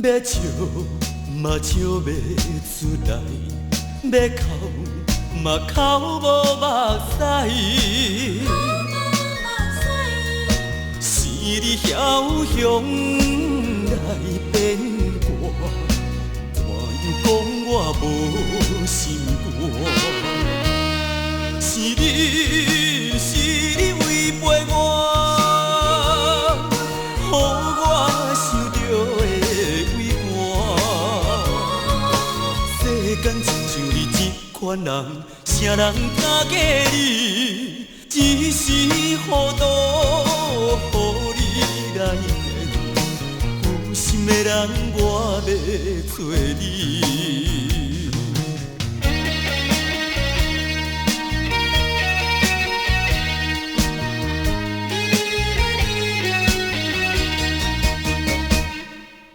欲笑嘛笑袂出來，欲哭嘛哭無目屎。是你梟雄來變卦，怎樣講我無心肝？是你，是你違背我，予我受著的胃寒。世間親像你這款人，啥人敢嫁你？一時糊塗，予你來騙。有心的人，我欲揣你。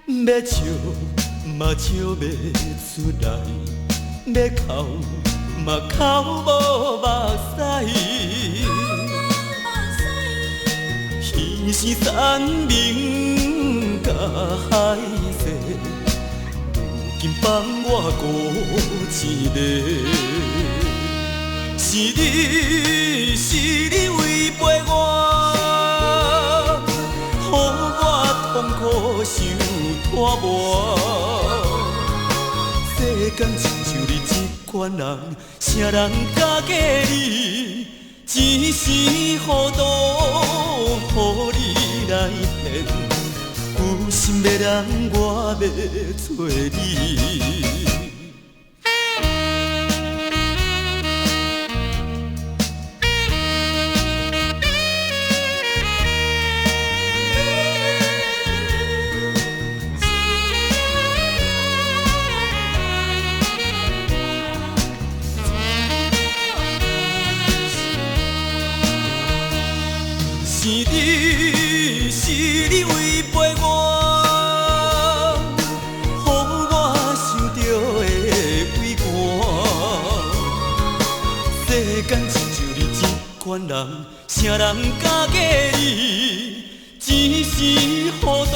欲笑嘛笑袂出來，欲哭嘛哭無目屎。彼生山盟佮海誓，如今放我孤一个。是你，是你違背我，予我痛苦傷拖磨。世間親像你這款人，啥人敢嫁你？一時糊塗，予你來騙。有心的人，我欲揣你。是你，是你違背我，予我受著的胃寒。世間親像你這款人，啥人敢嫁你？一時糊塗，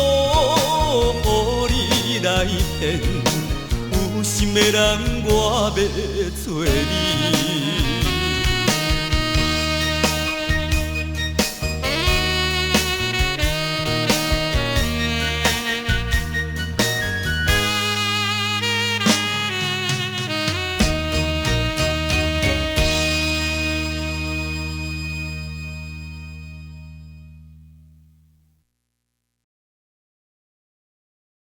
予你來騙。有心的人，我欲揣你。